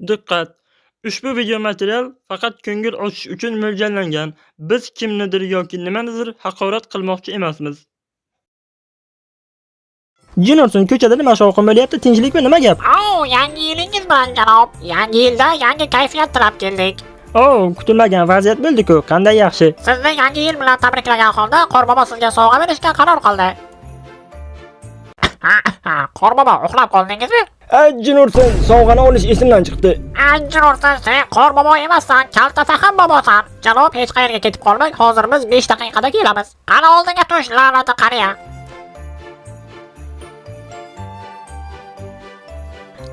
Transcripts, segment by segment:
Diqqat! Ushbu video material faqat ko'ngil ochish uchun mo'ljallangan. Biz kimnidir yoki nimanidir haqorat qilmoqchi emasmiz. Jinorson ko'chada nima shovqin bo'lyapti? Tinchlikmi, nima gap? Au, yangi yilingiz bilan janob. Yangi yilda yangi kayfiyat tilab keldik. O, kutilmagan vaziyat bo'ldi-ku. Qanday yaxshi. Sizni yangi yil bilan tabriklagan holda Qorbobo sizga sovg'a berishga qaror qildi. Qorbobo, uxlab qoldingizmi? Jinursin, sovg'ani olish esimdan chiqdi. Anjursan, sen Qorbobo emassan, kalta fahm bobosan. Janob, hech qayerga ketib qolmang, hozir biz 5 daqiqada kelamiz. Qani oldinga tush, la'nati qariya.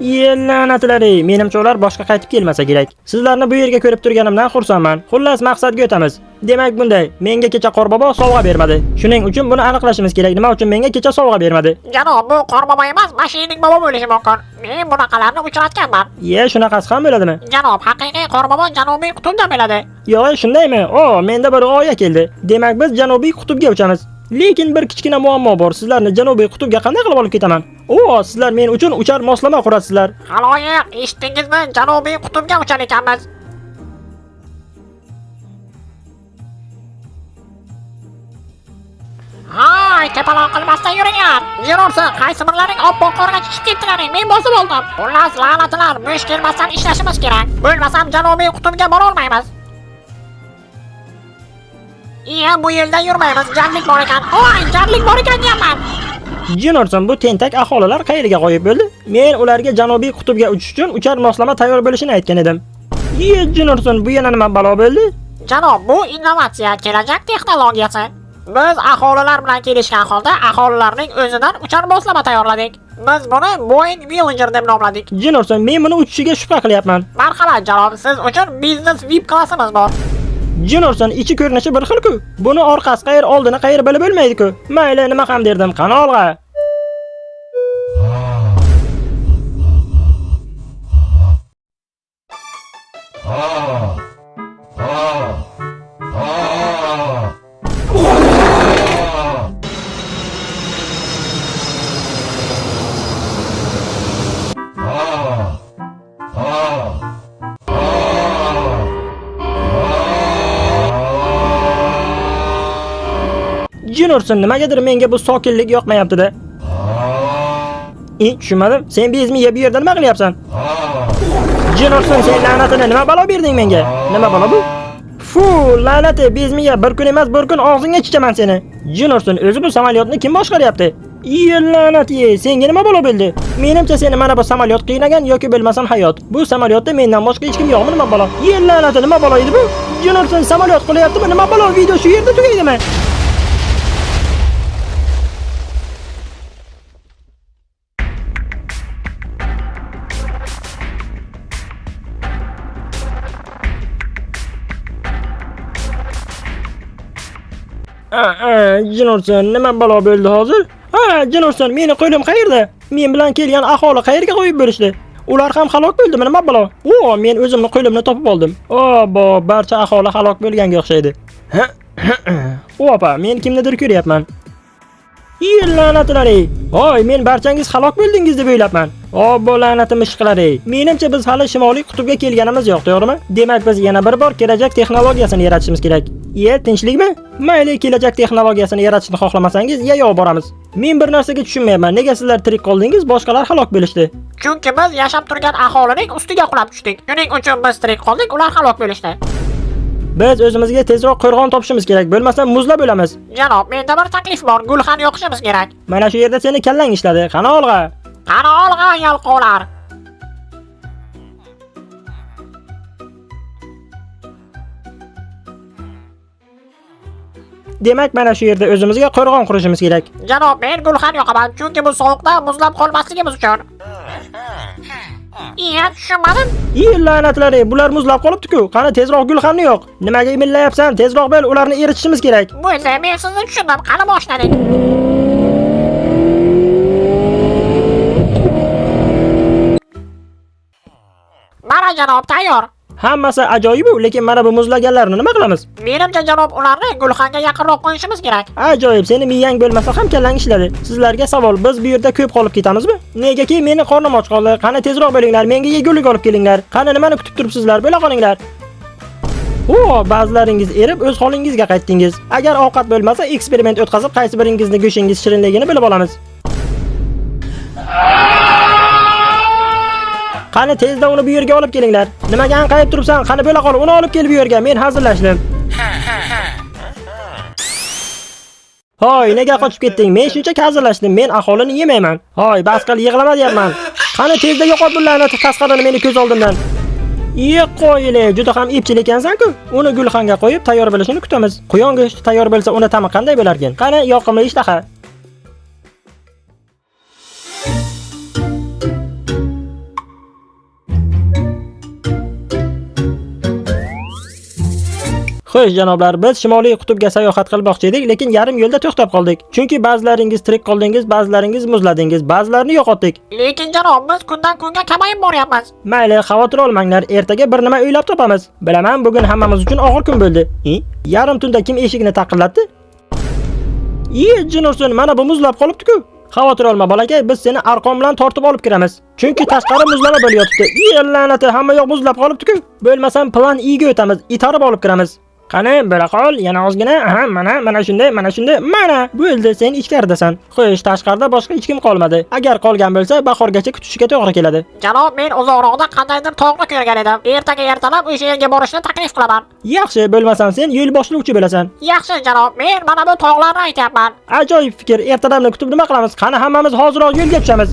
Ye la'natlari, menimcha ular boshqa qaytib kelmasa kerak. Sizlarni bu yerga ko'rib turganimdan xursandman. Xullas, maqsadga o'tamiz. Demak bunday, menga kecha Qorbobo sovg'a bermadi. Shuning uchun buni aniqlashimiz kerak. Nima uchun menga kecha sovg'a bermadi? Janob, bu Qorbobo emas, mashining bobo bo'lishi mumkin. Men bunaqalarni uchratganman. Ye, shunaqasi ham bo'ladimi? Janob, haqiqiy Qorbobo Janubiy qutbda bo'ladi. Yo'q, shundaymi? O, menda bir g'oya keldi. Demak, biz Janubiy qutbga uchamiz. Lekin bir kichkina muammo bor. Sizlarni Janubiy qutbga qanday qilib olib ketaman? O, sizlar men uchun uchar moslama qurasizlar. Xaloyiq, eshitdingizmi? Janubiy qutbga uchar ekanmiz. Hay, tepalon qilmasdan yuringlar. Yurursin, qaysi birlaring oppoq qorga chiqib ketdilaring, men bosib oldim. Xullas, la'natlar, bo'sh kelmasdan ishlashimiz kerak. Bo'lmasam Janubiy qutbga borolmaymiz. Iya, bu yerda yurmaymiz, jarlik bor ekan. Voy, jarlik bor ekan deyapman. Jinorson, bu tentak aholilar qayerga g'oyib bo'ldi? Men ularga Janubiy qutbga uchish uchun uchar moslama tayyor bo'lishini aytgan edim. Ye, Jinorson, bu yana nima balo bo'ldi? Janob, bu innovatsiya, kelajak texnologiyasi. Biz aholilar bilan kelishgan holda aholilarning o'zidan uchar moslama tayyorladik. Biz buni Boeing Villager deb nomladik. Jinorson, men buni uchishiga shubha qilyapman. Marhamat janob, siz uchun biznes VIP klassimiz bor. Jinorson, ichi ko'rinishi bir xil-ku. Buni orqasi qayer, oldini qayer bilib bo'lmaydi-ku. Mayli, nima ham derdim, qani olg'a. Jinorson, nimagadir menga bu sokinlik yoqmayapti-da. Tushunmadim. Sen bezmiya bu yerda nima qilyapsan? Jinorson, sen la'natini nima balo berding menga? Nima balo bu? Fu, la'nati bezmiya, bir kun emas, bir kun og'zingga chichaman seni. Jinorson, o'zi bu samolyotni kim boshqaryapti? Iye, la'nati, senga nima balo bo'ldi? Menimcha seni mana bu samolyot qiynagan yoki bo'lmasam hayot. Bu samolyotda mendan boshqa hech kim yo'qmi, nima balo? Iye, la'nati, nima balo edi bu? Jinorson, samolyot qulayaptimi? Nima balo? Video shu yerda tugaydimi? Jinorson, nima balo bo'ldi hozir? Ha, Jinorson, meni qo'lim qayerda? Men bilan kelgan aholi qayerga qo'yib bo'lishdi? Ular ham halok bo'ldimi, nima balo? O, men o'zimni qo'limni topib oldim. O, bo, barcha aholi halok bo'lganga o'xshaydi. Opa, men kimnidir ko'ryapman. Iye, la'natlari! Voy, men barchangiz halok bo'ldingiz deb o'ylabman. Obbo, la'nati mishiqlari. Menimcha biz hali Shimoliy qutbga kelganimiz yo'q, to'g'rimi? Demak, biz yana bir bor kelajak texnologiyasini yaratishimiz kerak. Iye, tinchlikmi? Mayli, kelajak texnologiyasini yaratishni xohlamasangiz, yayov boramiz. Men bir narsaga tushunmayapman. Nega sizlar tirik qoldingiz, boshqalar halok bo'lishdi? Chunki biz yashab turgan aholining ustiga qulab tushdik. Shuning uchun biz tirik qoldik, ular halok bo'lishdi. Biz o'zimizga tezroq qo'rg'on topishimiz kerak, bo'lmasa muzlab o'lamiz. Janob, menda bir taklif bor, gulxan yoqishimiz kerak. Mana shu yerda seni kallang ishladi. Qani olg'a. Qani olg'a yalqovlar. Demak, mana shu yerda o'zimizga qo'rg'on qurishimiz kerak. Janob, men gulxan yoqaman, chunki bu sovuqda muzlab qolmasligimiz uchun. Iya, tushunmadim. Iye, la'natlari, bular muzlab qolibdi-ku. Qani tezroq gulxanni yo'q. Nimaga imillayapsan? Tezroq bo'l, ularni eritishimiz kerak. Bo'ldi, men sizni tushundim. Qani boshladik. Mana janob, tayyor. Hammasi ajoyib, lekin mana bu muzlaganlarni nima qilamiz? Menimcha janob, ularni gulxanga yaqinroq qo'yishimiz kerak. Ajoyib, seni miyang bo'lmasa ham kallang ishladi. Sizlarga savol, biz bu yerda ko'p qolib ketamizmi? Negaki meni qornim och qoldi. Qani tezroq bo'linglar, menga yegulik olib kelinglar. Qani nimani kutib turibsizlar? Bo'la qolinglar. O, ba'zilaringiz erib o'z holingizga qaytdingiz. Agar ovqat bo'lmasa, eksperiment o'tkazib qaysi biringizni go'shingiz shirinligini bilib olamiz. Qani tezda uni bu yerga olib kelinglar. Nimaga anqayib turibsan? Qani bo'la qol, uni olib kel bu yerga. Men hazillashdim. Hoy, nega qochib ketding? Men shunchaki hazillashdim. Men aholini yemayman. Hoy, bas qil, yig'lama deyapman. Qani tezda yo'qot bu la'nati tasqarini meni ko'z oldimdan. Iye qo'yile, juda ham epchil ekansan-ku. Uni gulxanga qo'yib tayyor bo'lishini kutamiz. Quyon go'shti tayyor bo'lsa, uni ta'mi qanday bo'larkan? Qani yoqimli ishtaha. Xo'sh, janoblar, biz Shimoliy qutbga sayohat qilmoqchi edik, lekin yarim yo'lda to'xtab qoldik. Chunki ba'zilaringiz tirik qoldingiz, ba'zilaringiz muzladingiz, ba'zilarini yo'qotdik. Lekin janob, biz kundan kunga kamayib boryapmiz. Mayli, xavotir olmanglar, ertaga bir nima o'ylab topamiz. Bilaman, bugun hammamiz uchun og'ir kun bo'ldi. Yarim tunda kim eshikni taqillatdi? Iye, jin ursin, mana bu muzlab qolibdi-ku. Xavotir olma bolakay, biz seni arqon bilan tortib olib kiramiz. Chunki tashqari muzlama bo'lib yotibdi. Iye, la'nati, hamma yoq muzlab qolibdi-ku. Bo'lmasam plan I ga o'tamiz, itarib olib kiramiz. Qani, bo'la qol, yana ozgina. Aha, mana, mana shunday, mana shunday, mana. Bo'ldi, sen ichkaridasan. Xo'sh, tashqarida boshqa hech kim qolmadi. Agar qolgan bo'lsa, bahorgacha kutishga to'g'ri keladi. Janob, men uzoqroqda qandaydir tog'ni ko'rgan edim. Ertaga ertalab o'sha yerga borishni taklif qilaman. Yaxshi, bo'lmasam sen yo'l boshlovchi bo'lasan. Yaxshi janob, men mana bu tog'larni aytyapman. Ajoyib fikr. Ertalabni kutib nima qilamiz? Qani hammamiz hoziroq yo'lga tushamiz.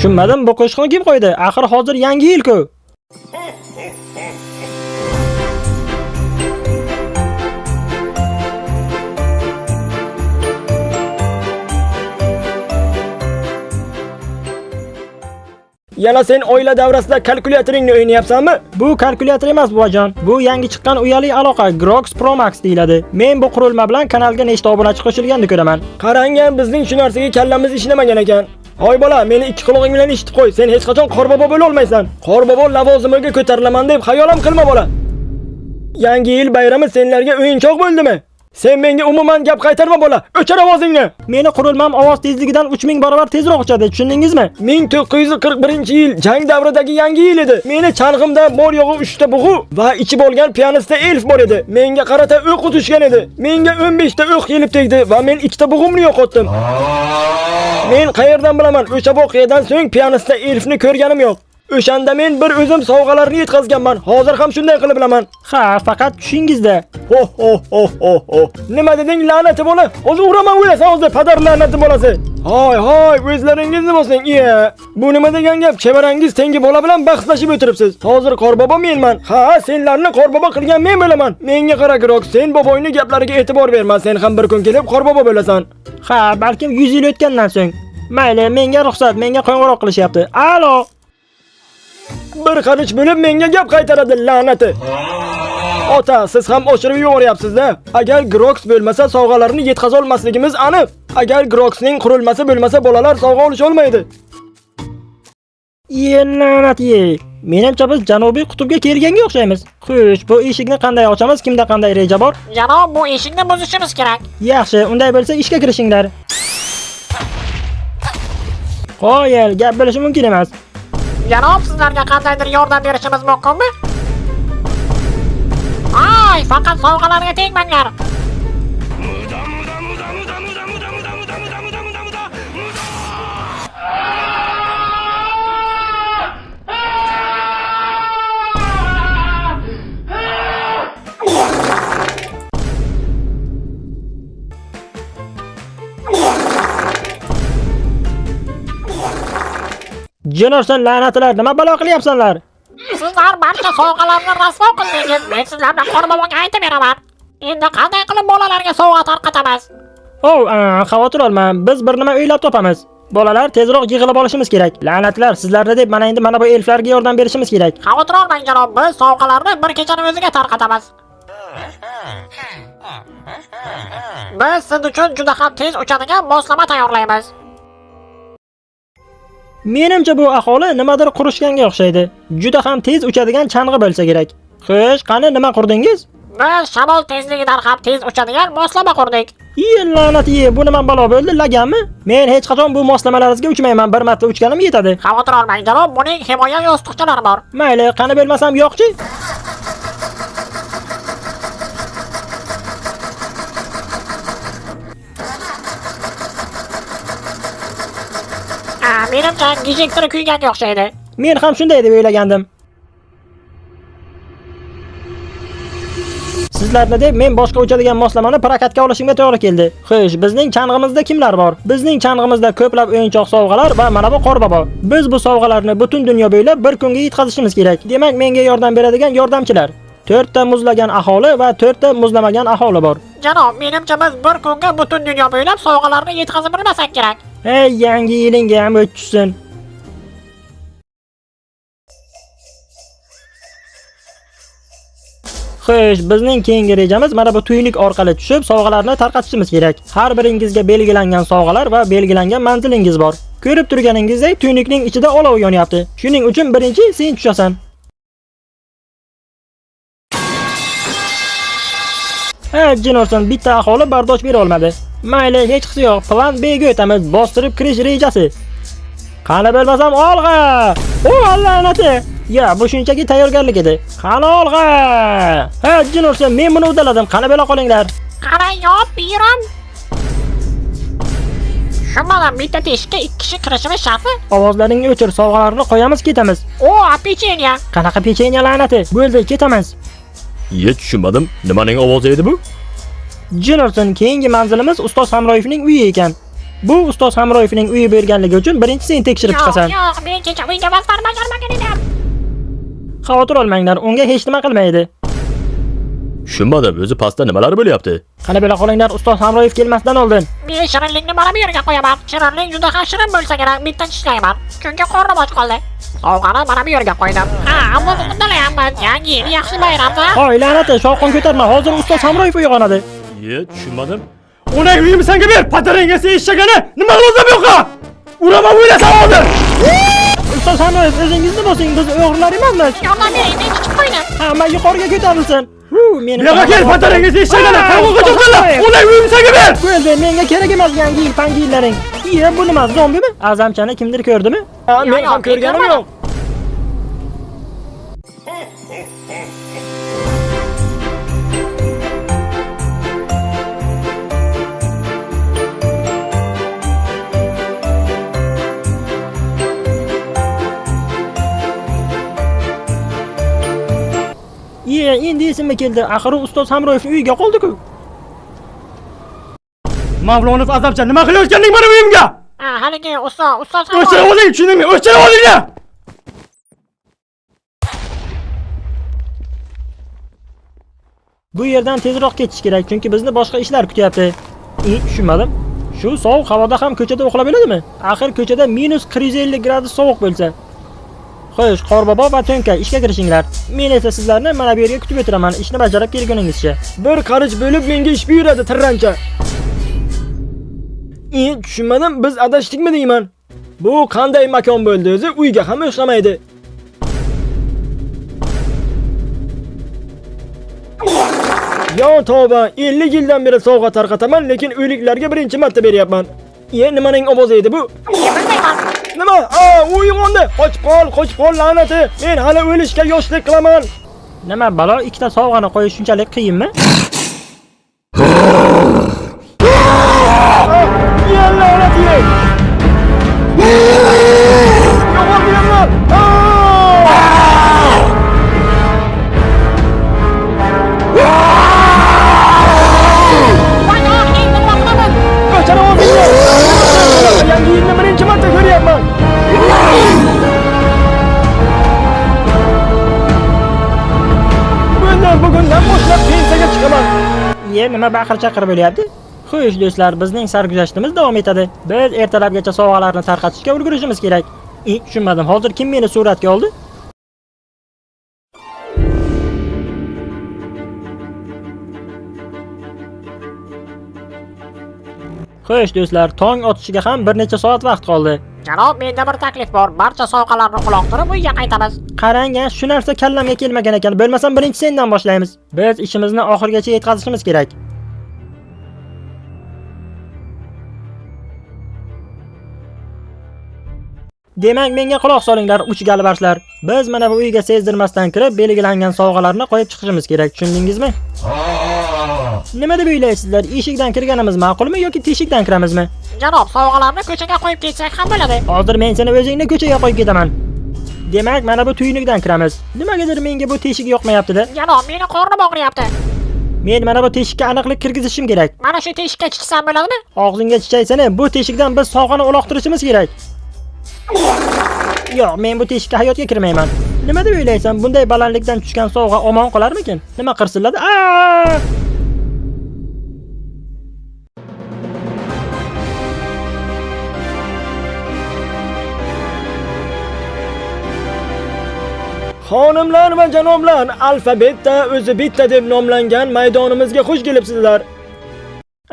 Tushunmadim, bu qo'shiqni kim qo'ydi? Axir hozir yangi yil-ku. Yana sen oila davrasida kalkulyatoringni o'ynayapsanmi? Bu kalkulyator emas buvajon. Bu yangi chiqqan uyali aloqa Grox Pro Max deyiladi. Men bu qurilma bilan kanalga nechta obunachi qo'shilganini ko'raman. Qarang, bizning shu narsaga kallamiz ishlamagan ekan. Hoy bola, meni ikki qulog'ing bilan eshitib qo'y. Sen hech qachon qorbobo bo'la olmaysan. Qorbobo lavozimiga ko'tarilaman deb xayol ham qilma bola. Yangi yil bayrami senlarga o'yinchoq bo'ldimi? Sen menga umuman gap qaytarma bola. O'chir ovozingni. Meni qurilmam ovoz tezligidan 3000 barobar tezroq uchadi, tushundingizmi? 1941-yil jang davridagi yangi yil edi. Meni chang'imda bor yo'g'i 3 ta bug'u va ichib olgan piyanista elf bor edi. Menga qarata o'q otishgan edi. Menga 15 ta o'q kelib tegdi va men 2 ta bug'umni yo'qotdim. Men qayerdan bilaman? O'sha voqeadan so'ng piyanista elfni ko'rganim yo'q. O'shanda men bir o'zim sovg'alarni yetkazganman. Hozir ham shunday qilib bilaman. Ha, faqat tushingizda. Ho ho ho ho ho. Nima deding la'nati bola? Hozir uraman o'lasan hozir padar la'nati bolasi. Hoy hoy, o'zlaringizni bosing. Iya. Bu nima degan gap? Chevarangiz tengi bola bilan bahslashib o'tiribsiz. Hozir qorbobo menman. Ha, senlarni qorbobo qilgan men bo'laman. Menga qara Grok, sen boboyning gaplariga e'tibor berma. Sen ham bir kun kelib qorbobo bo'lasan. Ha, balkim 100 yil o'tgandan so'ng. Mayli, menga ruxsat, menga qo'ng'iroq qilishyapti. Alo. Bir qarich bo'lib menga gap qaytaradi la'nati. Ota, siz ham oshirib yuboryapsiz-da. Agar Grox bo'lmasa, sovg'alarni yetkaza olmasligimiz aniq. Agar Groxning qurilmasi bo'lmasa, bolalar sovg'a olisha olmaydi. Iye, la'nat ye. Menimcha biz Janubiy qutbga kelganga o'xshaymiz. Xo'sh, bu eshikni qanday ochamiz? Kimda qanday reja bor? Janob, bu eshikni buzishimiz kerak. Yaxshi, unday bo'lsa ishga kirishinglar. Qoyil, gap bo'lishi mumkin emas. Janob, sizlarga qandaydir yordam berishimiz mumkinmi? Ay, faqat sovg'alarga tegmanglar. Jinorsan la'natlar, nima balo qilyapsanlar? Sizlar barcha sovg'alarni rasvo qildingiz. Men sizlarni qorboboga aytib beraman. Endi qanday qilib bolalarga sovg'a tarqatamiz? Oh, xavotir olma, biz bir nima o'ylab topamiz. Bolalar, tezroq yig'ilib olishimiz kerak. La'natlar, sizlarni deb mana endi mana bu elflarga yordam berishimiz kerak. Xavotir olmang janob, biz sovg'alarni bir kechani o'ziga tarqatamiz. Biz siz uchun juda ham tez uchadigan moslama tayyorlaymiz. Menimcha bu aholi nimadir qurishganga o'xshaydi. Juda ham tez uchadigan chang'i bo'lsa kerak. Xo'sh, qani nima qurdingiz? Biz shamol tezligidan ham tez uchadigan moslama qurdik. Iye, la'nat iye, bu nima balo bo'ldi, laganmi? Men hech qachon bu moslamalaringizga uchmayman, bir marta uchganim yetadi. Xavotir olmang janob, buning himoya yostiqchalari bor. Mayli, qani bo'lmasam yo'qchi? Ha, menimcha gijektori kuyganga o'xshaydi. Men ham shunday deb o'ylagandim. Sizlarni deb men boshqa uchadigan moslamani prokatga olishimga to'g'ri keldi. Xo'sh, bizning chang'imizda kimlar bor? Bizning chang'imizda ko'plab o'yinchoq sovg'alar va mana bu qorbobo. Biz bu sovg'alarni butun dunyo bo'ylab bir kunga yetkazishimiz kerak. Demak, menga yordam beradigan yordamchilar. 4 ta muzlagan aholi va 4 ta muzlamagan aholi bor. Janob, menimcha biz bir kunga butun dunyo bo'ylab sovg'alarni yetkazib bilmasak kerak. Ey, yangi yilingga ham o'tishsin. Xo'sh, bizning keyingi rejamiz mana bu tuynik orqali tushib sovg'alarni tarqatishimiz kerak. Har biringizga belgilangan sovg'alar va belgilangan manzilingiz bor. Ko'rib turganingizdek, tuynikning ichida olov yonyapti. Shuning uchun birinchi sen tushasan. Ha, jin ursin, bitta aholi bardosh bera olmadi. Mayli, hech qisi yo'q. Plan B ga o'tamiz. Bostirib kirish rejasi. Qani bo'lmasam olg'a! O, la'nati! Ya, bu shunchaki tayyorgarlik edi. Qani olg'a! Ha, jin ursin, men buni uddaladim. Qani bo'la qolinglar. Qarang, yop, buyuram. Tushunmadim, bitta teshikka 2 kishi kirishimi shartmi? Ovozlaringni o'chir, sovg'alarni qo'yamiz, ketamiz. O, pechenya. Qanaqa pechenya la'nati? Bo'ldi, ketamiz. Ye, tushunmadim. Nimaning ovozi edi bu? Jin ursin, keyingi manzilimiz Ustoz Hamroyevning uyi ekan. Bu Ustoz Hamroyevning uyi bo'lganligi uchun birinchi sen tekshirib Yo'q, chiqasan. yo'q, men kecha uyga vazifani bajarmagan edim. Xavotir olmanglar, unga hech nima qilmaydi. Tushunmadim. O'zi pastda nimalar bo'lyapti? Qani bo'la qolinglar, Ustoz Hamroyev kelmasdan oldin. Men shirinlikni mana bu yerga qo'yaman. Shirinlik juda ham shirin bo'lsa kerak, bitta tishlayman. Chunki qornim och qoldi. Sovg'ani mana bu yerga qo'ydim. Ha, biz uddalayapmiz. Yangi yil yaxshi bayramda. Hoy, la'nati, shovqin ko'tarma. Hozir Ustoz Hamroyev uyg'onadi. Ye, tushunmadim. Onang uyimni senga ber, patarangasi eshagani nima qilasan bu yoqqa? Uraman o'ylasan hozir. Ustoz Hamroyev, o'zingizni bosing, biz o'g'rilar emasmiz. Yordam bering, men chiqib qo'ydim. Hamma yuqoriga ko'tarilsin. Hu, meni Bu yoqqa kel, patarangasi eshagani, qayg'uga cho'zillar. Onang uyimni senga ber. Bo'ldi, menga kerak emas yangi yil pangi yillaring. Iye, bu nima, zombimi? Azamchani kimdir ko'rdimi? Ha, men Yo'q, ham ko'rganim ko'rmadim. yo'q. Iye, endi esimga keldi. Axir u Ustoz Hamroyevning uyiga qoldi-ku. Mavlonov Azamcha nima qilayotganding mani uyimga? Ha, haligi ustoz, ustoz O'chir ovozingni, tushundingmi? O'chir ovozingni. Bu yerdan tezroq ketish kerak, chunki bizni boshqa ishlar kutyapti. Tushunmadim. Shu sovuq havoda ham ko'chada uxlab bo'ladimi? Axir ko'chada -450 gradus sovuq bo'lsa. Xo'sh, Qorbobo va To'nka ishga kirishinglar. Men esa sizlarni mana bu yerga kutib o'tiraman, ishni bajarib kelguningizcha. Bir qarich bo'lib menga ish buyuradi tirrancha. Tushunmadim, biz adashdikmi deyman. Bu qanday makon bo'ldi o'zi? Uyga ham o'xshamaydi. Yo tavba, 50 yildan beri sovg'a tarqataman, lekin o'liklarga birinchi marta beryapman. Iye, nimaning ovozi edi bu? Bilmayman. Nima? A, u uyg'ondi. Qochib qol, qochib qol la'nati. Men hali o'lishga yoshlik qilaman. Nima balo, ikkita sovg'ani qo'yish shunchalik qiyinmi? Ya la'nati. Yo'qol bular. Voy, yo'q, endi nima qilamiz? O'chir ovozingni. Yangi yilni birinchi marta ko'ryapman. Bundan bugundan boshlab pensiyaga chiqaman. Iye, nima baqir chaqir bo'lyapti? Xo'sh do'stlar, bizning sarguzashtimiz davom etadi. Biz ertalabgacha sovg'alarni tarqatishga ulgurishimiz kerak. Tushunmadim. Hozir kim meni suratga oldi? Xo'sh do'stlar, tong otishiga ham bir necha soat vaqt qoldi. Janob, menda bir taklif bor. Barcha sovg'alarni uloqtirib uyga qaytamiz. Qarang, a, shu narsa kallamga kelmagan ekan. Bo'lmasam birinchi sendan boshlaymiz. Biz ishimizni oxirigacha yetkazishimiz kerak. Demak, menga quloq solinglar, uch galvarslar. Biz mana bu uyga sezdirmasdan kirib, belgilangan sovg'alarni qo'yib chiqishimiz kerak. Tushundingizmi? Nima deb o'ylaysizlar? Eshikdan kirganimiz ma'qulmi yoki teshikdan kiramizmi? Janob, sovg'alarni ko'chaga qo'yib ketsak ham bo'ladi. Hozir men seni o'zingni ko'chaga qo'yib ketaman. Demak, mana bu tuynukdan kiramiz. Nimagadir menga bu teshik yoqmayapti-da. Janob, meni qornim og'riyapti. Men mana bu teshikka aniqlik kirgizishim kerak. Mana shu teshikka chiqsam bo'ladimi? Og'zingga chichaysana, bu teshikdan biz sovg'ani uloqtirishimiz kerak. Yo'q, men bu teshikka hayotga kirmayman. Nima deb o'ylaysan? Bunday balandlikdan tushgan sovg'a omon qolarmikin? Nima qirsilladi? Aa! Xonimlar va janoblar, alfabetda o'zi bitta deb nomlangan maydonimizga xush kelibsizlar.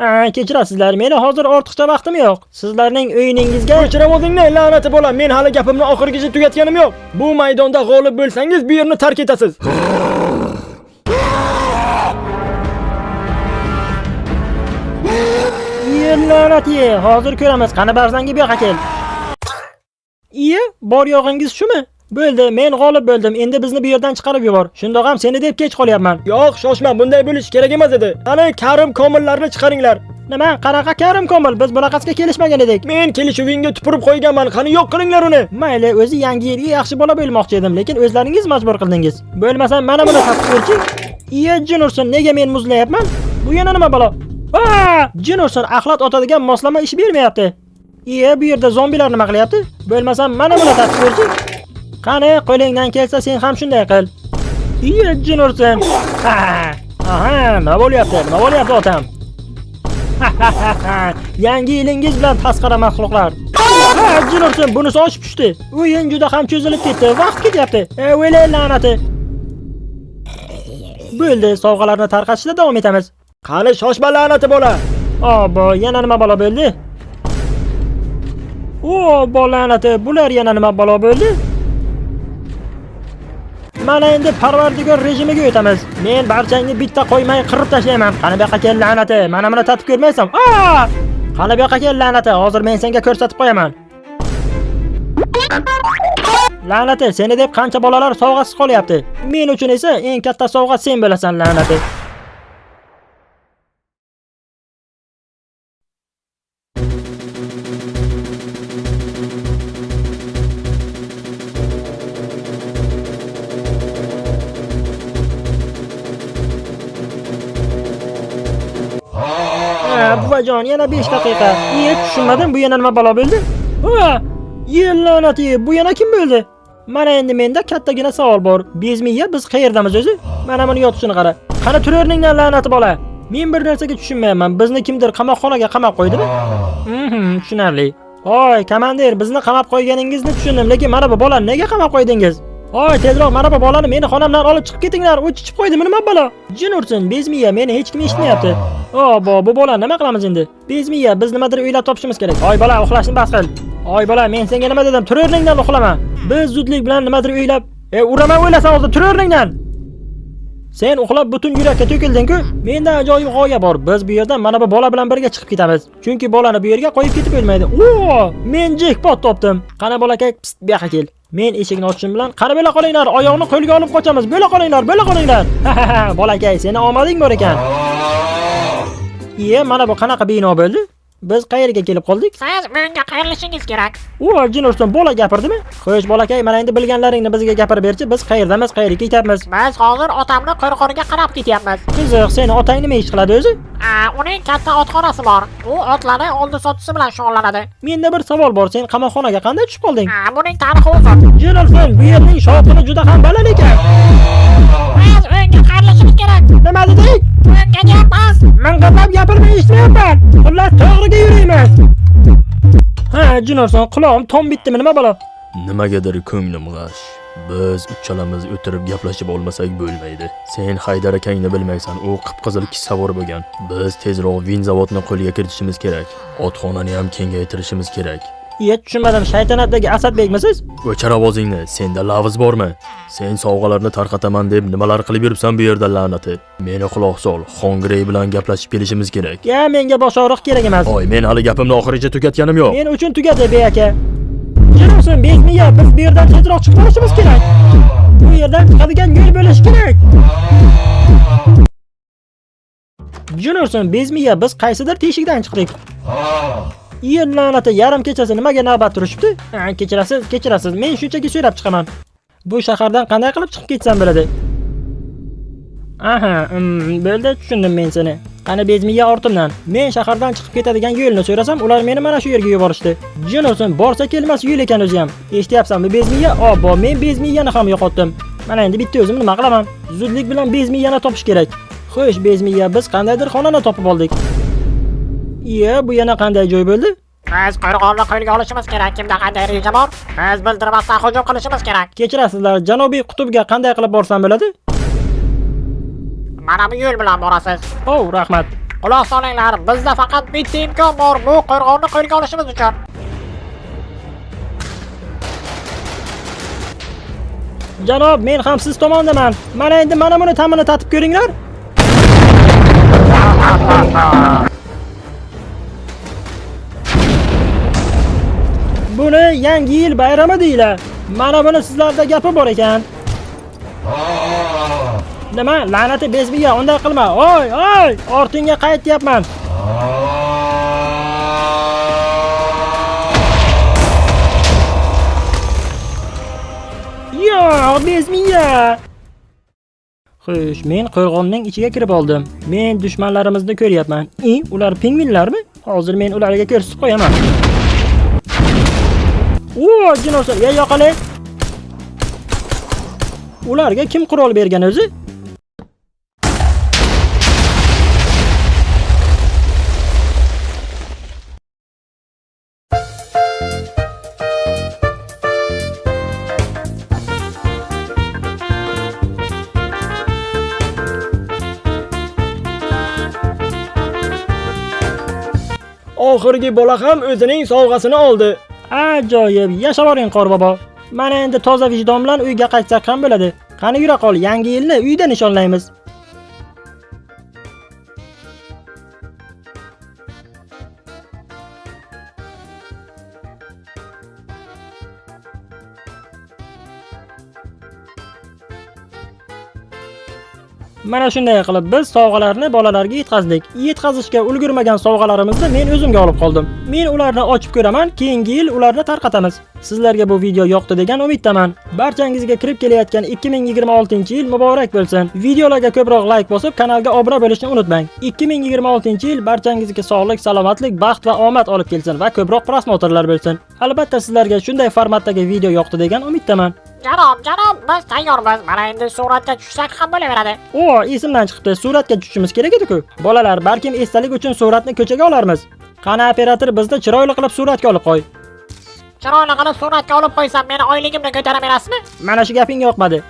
Aa, kechirasizlar, meni hozir ortiqcha vaqtim yo'q. Sizlarning o'yiningizga O'chira o'zingni, la'nati bola, men hali gapimni oxirigacha tugatganim yo'q. Bu maydonda g'olib bo'lsangiz, bu yerni tark etasiz. Yer la'nat ye, hozir ko'ramiz. Qani barzangi bu yoqqa kel. Iye, bor yo'g'ingiz shumi? Bo'ldi, men g'olib bo'ldim. Endi bizni bu yerdan chiqarib yubor. Shundoq ham seni deb kech qolyapman. Yo'q, shoshma, bunday bo'lishi kerak emas edi. Qani Karim Komillarni chiqaringlar. Nima? Qanaqa Karim Komil? Biz bunaqasiga kelishmagan edik. Men kelishuvingga tupurib qo'yganman. Qani yo'q qilinglar uni. Mayli, o'zi yangi yilga yaxshi bola bo'lmoqchi edim, lekin o'zlaringiz majbur qildingiz. Bo'lmasam mana buni tatib ko'rchi. Iye, jin ursin, nega men muzlayapman? Bu yana nima balo? Aa! Jin ursin, axlat otadigan moslama ish bermayapti. Iye, bu yerda zombilar nima qilyapti? Bo'lmasam mana buni tatib ko'rchi. Qani, qo'lingdan kelsa sen ham shunday qil. Iye, jin ursin. Ha! Aha, nima bo'lyapti? Nima bo'lyapti otam? Yangi yilingiz bilan tasqara maxluqlar. Ha, jin ursin, bunisi oshib tushdi. O'yin juda ham cho'zilib ketdi. Vaqt ketyapti. O'lay la'nati. Bo'ldi, sovg'alarni tarqatishda davom etamiz. Qani shoshma la'nati bola. Obbo, yana nima balo bo'ldi? O, la'nati, bular yana nima balo bo'ldi? Mana endi Parvardigor rejimiga o'tamiz. Men barchangni bitta qo'ymay qirib tashlayman. Qani bu yoqqa kel la'nati. Mana buni tatib ko'rmaysan. Aa! Qani bu yoqqa kel la'nati. Hozir men senga ko'rsatib qo'yaman. La'nati, seni deb qancha bolalar sovg'asiz qolyapti. Men uchun esa eng katta sovg'a sen bo'lasan la'nati. Ha, buvajon, yana 5 daqiqa. Iye, tushunmadim, bu yana nima balo bo'ldi? Ha, ye la'nati, bu yana kim bo'ldi? Mana endi menda kattagina savol bor. Bezmiya, biz qayerdamiz o'zi? Mana buni yotishini qara. Qani tur o'rningdan la'nati bola. Men bir narsaga tushunmayapman. Bizni kimdir qamoqxonaga qamab qo'ydimi? Tushunarli. Oy, komandir, bizni qamab qo'yganingizni tushundim, lekin mana bu bolani nega qamab qo'ydingiz? Oy, tezroq mana bu bolani meni xonamdan olib chiqib ketinglar. U chichib qo'ydimi nima balo? Jin ursin, bezmiya, meni hech kim eshitmayapti. O, bu bola nima qilamiz endi? Bezmiya, biz nimadir o'ylab topishimiz kerak. Oy bola, uxlashni bas qil. Oy bola, men senga nima dedim? Tur o'rningdan uxlama. Biz zudlik bilan nimadir o'ylab, uraman o'ylasan hozir, tur o'rningdan. Sen uxlab butun yurakka to'kilding-ku. Menda ajoyib g'oya bor. Biz bu yerdan mana bu bola bilan birga chiqib ketamiz. Chunki bolani bu yerga qo'yib ketib bo'lmaydi. O, men jekpot topdim. Qani bolakay, pst, bu yoqqa kel. Men eshikni ochishim bilan qani bo'la qolinglar, oyoqni qo'lga olib qochamiz. Bo'la qolinglar, bo'la qolinglar. Bolakay, seni omading bor ekan. Iye, mana bu qanaqa bino bo'ldi? Biz qayerga kelib qoldik? Siz bunga qayrilishingiz kerak. O, jin ursin, bola gapirdimi? Xo'sh, bolakay, mana endi bilganlaringni bizga gapirib berchi. Biz qayerdamiz, qayerga ketyapmiz? Biz hozir otamni qo'rqoniga qarab ketyapmiz. Qiziq, seni otang nima ish qiladi o'zi? Uning katta otxonasi bor. U otlarni oldi-sotdisi bilan shug'ullanadi. Menda bir savol bor. Sen qamoqxonaga qanday tushib qolding? Buning tarixi uzun. Jin ursin, bu yerning shovqini juda ham baland ekan. Biz unga qayrilishimiz kerak. Nima dedik? Unga deyapmiz. Ming'irlab gapirmay eshitmayapman. Xullas, to'g'riga yuraymiz. Ha, Jinorson, qulog'im tom bitdimi, nima balo? Nimagadir ko'nglim g'ash. Biz uchalamiz o'tirib gaplashib olmasak bo'lmaydi. Sen Haydar akangni bilmaysan, u qip-qizil kisavor bo'lgan. Biz tezroq vin zavodni qo'lga kiritishimiz kerak. Otxonani ham kengaytirishimiz kerak. Iye, tushunmadim, shaytanatdagi Asadbekmisiz? O'chir ovozingni, senda lavz bormi? Sen sovg'alarni tarqataman deb nimalar qilib yuribsan bu yerda la'nati? Meni quloq sol, Xongirey bilan gaplashib kelishimiz kerak. Ya, menga bosh og'riq kerak emas. Oy, men hali gapimni oxirigacha tugatganim yo'q. Men uchun tugadi, bey aka. Jinorson, bezmiya, biz bu yerdan tezroq chiqib olishimiz kerak. Bu yerdan chiqadigan yo'l bo'lishi kerak. Jinorson, bezmiya, biz qaysidir teshikdan chiqdik. Iye, la'nati, yarim kechasi nimaga navbat turishibdi? Ha, kechirasiz, kechirasiz. Men shunchaki so'rab chiqaman. Bu shahardan qanday qilib chiqib ketsam bo'ladi? Aha, bo'ldi, tushundim men seni. Qani bezmiya ortimdan. Men shahardan chiqib ketadigan yo'lni so'rasam, ular meni mana shu yerga yuborishdi. Jin ursin, borsa kelmas yo'l ekan o'zi ham. Eshityapsanmi bezmiya? Obbo, men bezmiyani ham yo'qotdim. Mana endi bitta o'zim nima qilaman? Zudlik bilan bezmiyani topish kerak. Xo'sh, bezmiya, biz qandaydir xonani topib oldik. Iya, bu yana qanday joy bo'ldi? Biz qo'rg'onni qo'lga olishimiz kerak. Kimda qanday reja bor? Biz bildirmasdan hujum qilishimiz kerak. Kechirasizlar, Janubiy qutbga qanday qilib borsam bo'ladi? Mana bu yo'l bilan borasiz. Oh, rahmat. Quloq solinglar, bizda faqat bitta imkon bor, bu qo'rg'onni qo'lga olishimiz uchun. Janob, men ham siz tomondaman. Mana endi mana buni ta'mini tatib ko'ringlar. Buni yangi yil bayrami deyiladi. Mana buni sizlarda gapi bor ekan. Nima? La'nati bezmiga, unday qilma. Oy, oy, ortingga qaytyapman. Yo'q, bezmiya. Xo'sh, men qo'rg'onning ichiga kirib oldim. Men dushmanlarimizni ko'ryapman. I, ular pingvinlarmi? Hozir men ularga ko'rsatib qo'yaman. O, jinosa, ya yo'qoli. Ularga kim qurol bergan o'zi? Oxirgi bola ham o'zining sovg'asini oldi. Ajoyib, yashaboring qorbobo. Mana endi toza vijdon bilan uyga qaytsak ham bo'ladi. Qani yura qol, yangi yilni uyda nishonlaymiz. Mana shunday qilib biz sovg'alarni bolalarga yetkazdik. Yetkazishga ulgurmagan sovg'alarimizni men o'zimga olib qoldim. Men ularni ochib ko'raman, keyingi yil ularni tarqatamiz. Sizlarga bu video yoqdi degan umiddaman. Barchangizga kirib kelayotgan 2026-yil muborak bo'lsin. Videolarga ko'proq like bosib, kanalga obuna bo'lishni unutmang. 2026-yil barchangizga sog'lik, salomatlik, baxt va omad olib kelsin va ko'proq prosmotrlar bo'lsin. Albatta sizlarga shunday formatdagi video yoqdi degan umiddaman. Janob, janob, biz tayyormiz. Mana endi suratga tushsak ham bo'laveradi. O, esimdan chiqibdi. Suratga tushishimiz kerak edi-ku. Bolalar, balkim esdalik uchun suratni ko'chaga olarmiz. Qani operator bizni chiroyli qilib suratga olib qo'y. Chiroyli qilib suratga olib qo'ysam, meni oyligimni ko'tara berasizmi? Mana shu gaping yoqmadi.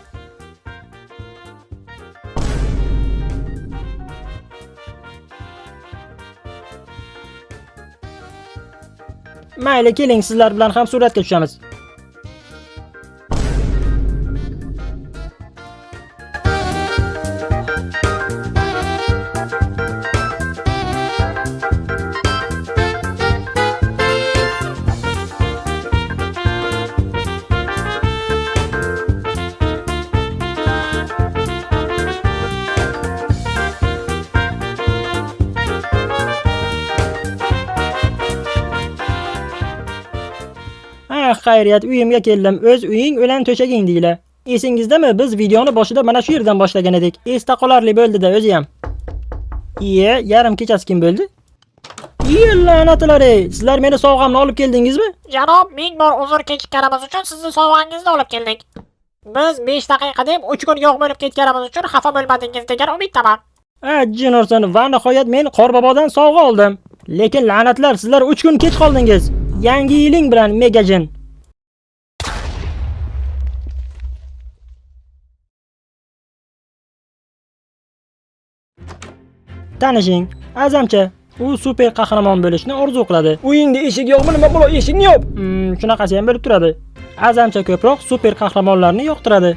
Mayli, keling sizlar bilan ham suratga tushamiz. Ah, xayriyat, uyimga keldim. O'z uying o'lan to'shaging deyla. Esingizdami, biz videoni boshida mana shu yerdan boshlagan edik. Esda qolarli bo'ldi-da o'zi ham. Iye, yarim kechasi kim bo'ldi? Iye, la'natlar ey, sizlar meni sovg'amni olib keldingizmi? Janob, ming bor uzr kechikkanimiz uchun sizni sovg'angizni olib keldik. Biz 5 daqiqa deb 3 kun yo'q bo'lib ketganimiz uchun xafa bo'lmadingiz degan umiddaman. A, jin ursin, va nihoyat men Qorbobodan sovg'a oldim. Lekin la'natlar, sizlar 3 kun kech qoldingiz. Yangi yiling bilan, megajin. Tanishing, Azamcha. U super qahramon bo'lishni orzu qiladi. Uyingda eshik yo'qmi nima balo, eshikni yop. Shunaqasi ham bo'lib turadi. Azamcha ko'proq super qahramonlarni yoqtiradi.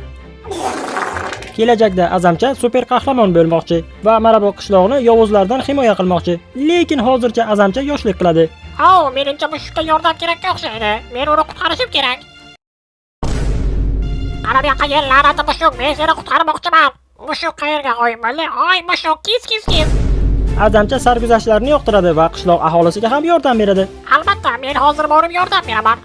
Kelajakda Azamcha super qahramon bo'lmoqchi va mana bu qishloqni yovuzlardan himoya qilmoqchi. Lekin hozircha Azamcha yoshlik qiladi. Au, menimcha mushukka yordam kerakka o'xshaydi. Men uni qutqarishim kerak. Qara bu yoqqa kel, la'nati mushuk, men seni qutqarmoqchiman. Mushuk qayerga g'oyib bo'ldi? Oy, mushuk, kis kis kis. Azamcha sarguzashtlarni yoqtiradi va qishloq aholisiga ham yordam beradi. Albatta, men hozir borib yordam beraman.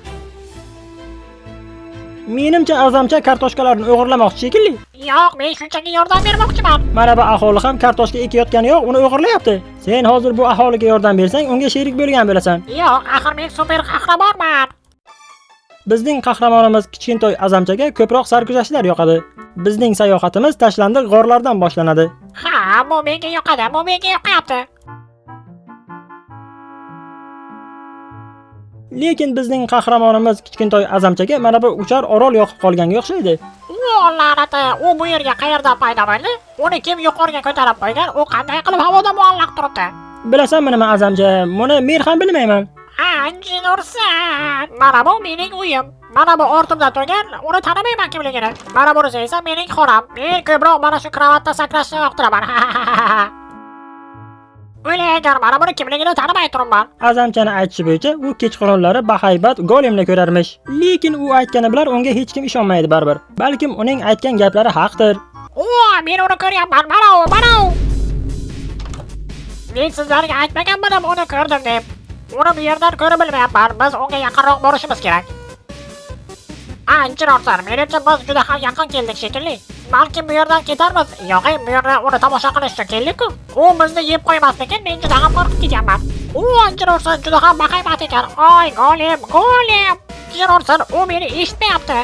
Menimcha Azamcha kartoshkalarni o'g'irlamoqchi shekilli. Yo'q, men shunchaki yordam bermoqchiman. Mana bu aholi ham kartoshka ekayotgani yo'q, uni o'g'irlayapti. Sen hozir bu aholiga yordam bersang, unga sherik bo'lgan bo'lasan. Yo'q, axir men super qahramonman. Bizning qahramonimiz kichkintoy Azamchaga ko'proq sarguzashtlar yoqadi. Bizning sayohatimiz tashlandiq g'orlardan boshlanadi. Ha, bu menga yoqadi, bu menga yoqayapti. Lekin bizning qahramonimiz kichkintoy Azamchaga mana bu uchar orol yoqib qolganga o'xshaydi. O, la'nati, u bu yerga qayerdan paydo bo'ldi? Uni kim yuqoriga ko'tarib qo'ygan? U qanday qilib havoda muallaq turibdi? Bilasanmi nima Azamcha? Buni men ham bilmayman. Ha, jin ursin. Mana bu mening uyim. Mana bu ortimda turgan, uni tanimayman kimligini. Mana bunisi esa mening xonam. Men ko'proq mana shu kravatda sakrashni yoqtiraman. O'lay agar mana buni kimligini tanimay turibman. Azamchani aytishi bo'yicha u kechqurunlari bahaybat golemni ko'rarmish. Lekin u aytgani bilan unga hech kim ishonmaydi baribir. Balkim uning aytgan gaplari haqdir. O, men uni ko'ryapman. Mana u, mana u. Men sizlarga aytmaganmidim uni ko'rdim deb. Uni bu yerdan ko'ra bilmayapman. Biz unga yaqinroq borishimiz kerak. Ancha ortar. Menimcha biz juda ham yaqin keldik shekilli. Balkim bu yerdan ketarmiz. Yo'q, bu yerda uni tomosha qilish uchun keldik-ku. U bizni yeb qo'ymasmikin? Men juda ham qo'rqib ketyapman. U ancha ortar juda ham bahaybat ekan. Oy, golem, golem. Jin ursin, u meni eshitmayapti.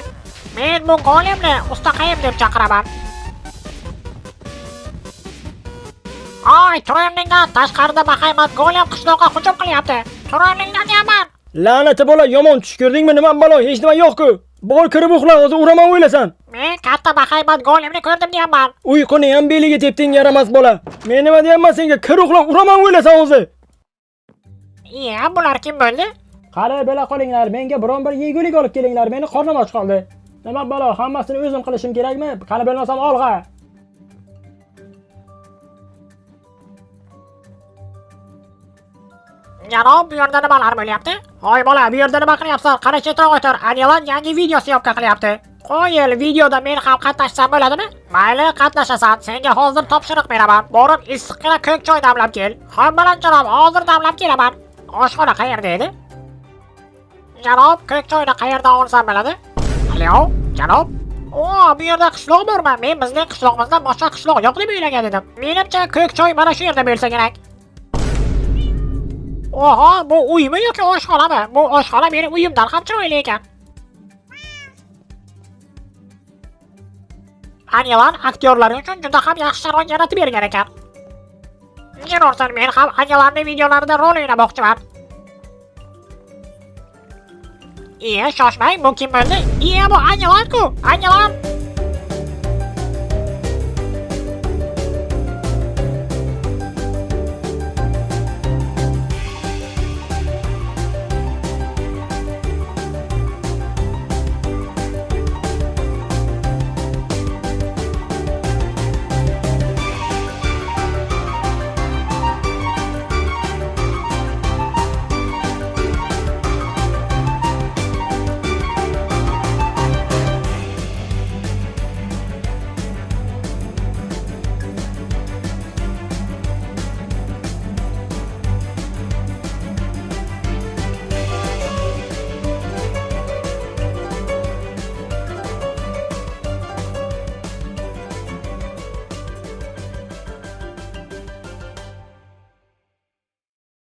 Men bu golemni ustaqayim deb chaqiraman. Oy, turinglar, tashqarida bahaybat golem qishloqqa hujum qilyapti. Turinglar deyapman. La'nati bola, yomon tush ko'rdingmi nima balo, hech nima yo'q-ku. Bor kirib uxla, hozir uraman o'ylasan. Men katta bahaybat golemni ko'rdim deyapman. Uyquni ham beliga tepding yaramas bola. Men nima deyapman senga, kir uxla, uraman o'ylasan hozir. Iya, bular kim bo'ldi? Qani bo'la qolinglar, menga biron bir yegulik olib kelinglar, meni qornim och qoldi. Nima balo, hammasini o'zim qilishim kerakmi? Qani bo'lmasam olg'a. Janob, bu yerda nimalar bo'lyapti? Hoy bola, bu yerda nima qilyapsan? Qani chetroq o'tir. Anilan yangi video syomka qilyapti. Qo'yil, videoda men ham qatnashsam bo'ladimi? Mayli, qatnashasan. Senga hozir topshiriq beraman. Borib issiqqina ko'k choy damlab kel. Xo'p, bilan janob, hozir damlab kelaman. Oshxona qayerda edi? Janob, ko'k choyni qayerdan olsam bo'ladi? Alo, janob? O, bu yerda qishloq bormi? Men bizning qishlog'imizda boshqa qishloq yo'q deb o'ylagan edim. Menimcha ko'k choy mana shu yerda bo'lsa kerak. Oho, bu uymi yoki oshxonami? Bu oshxona meni uyimdan ham chiroyli ekan. Anilan aktyorlar uchun juda ham yaxshi sharoit yaratib bergan ekan. Jin ursin, men ham Anilanning videolarida rol o'ynamoqchiman. Iya, shoshmang, bu kim bo'ldi? Iya, bu Anilan-ku. Anilan.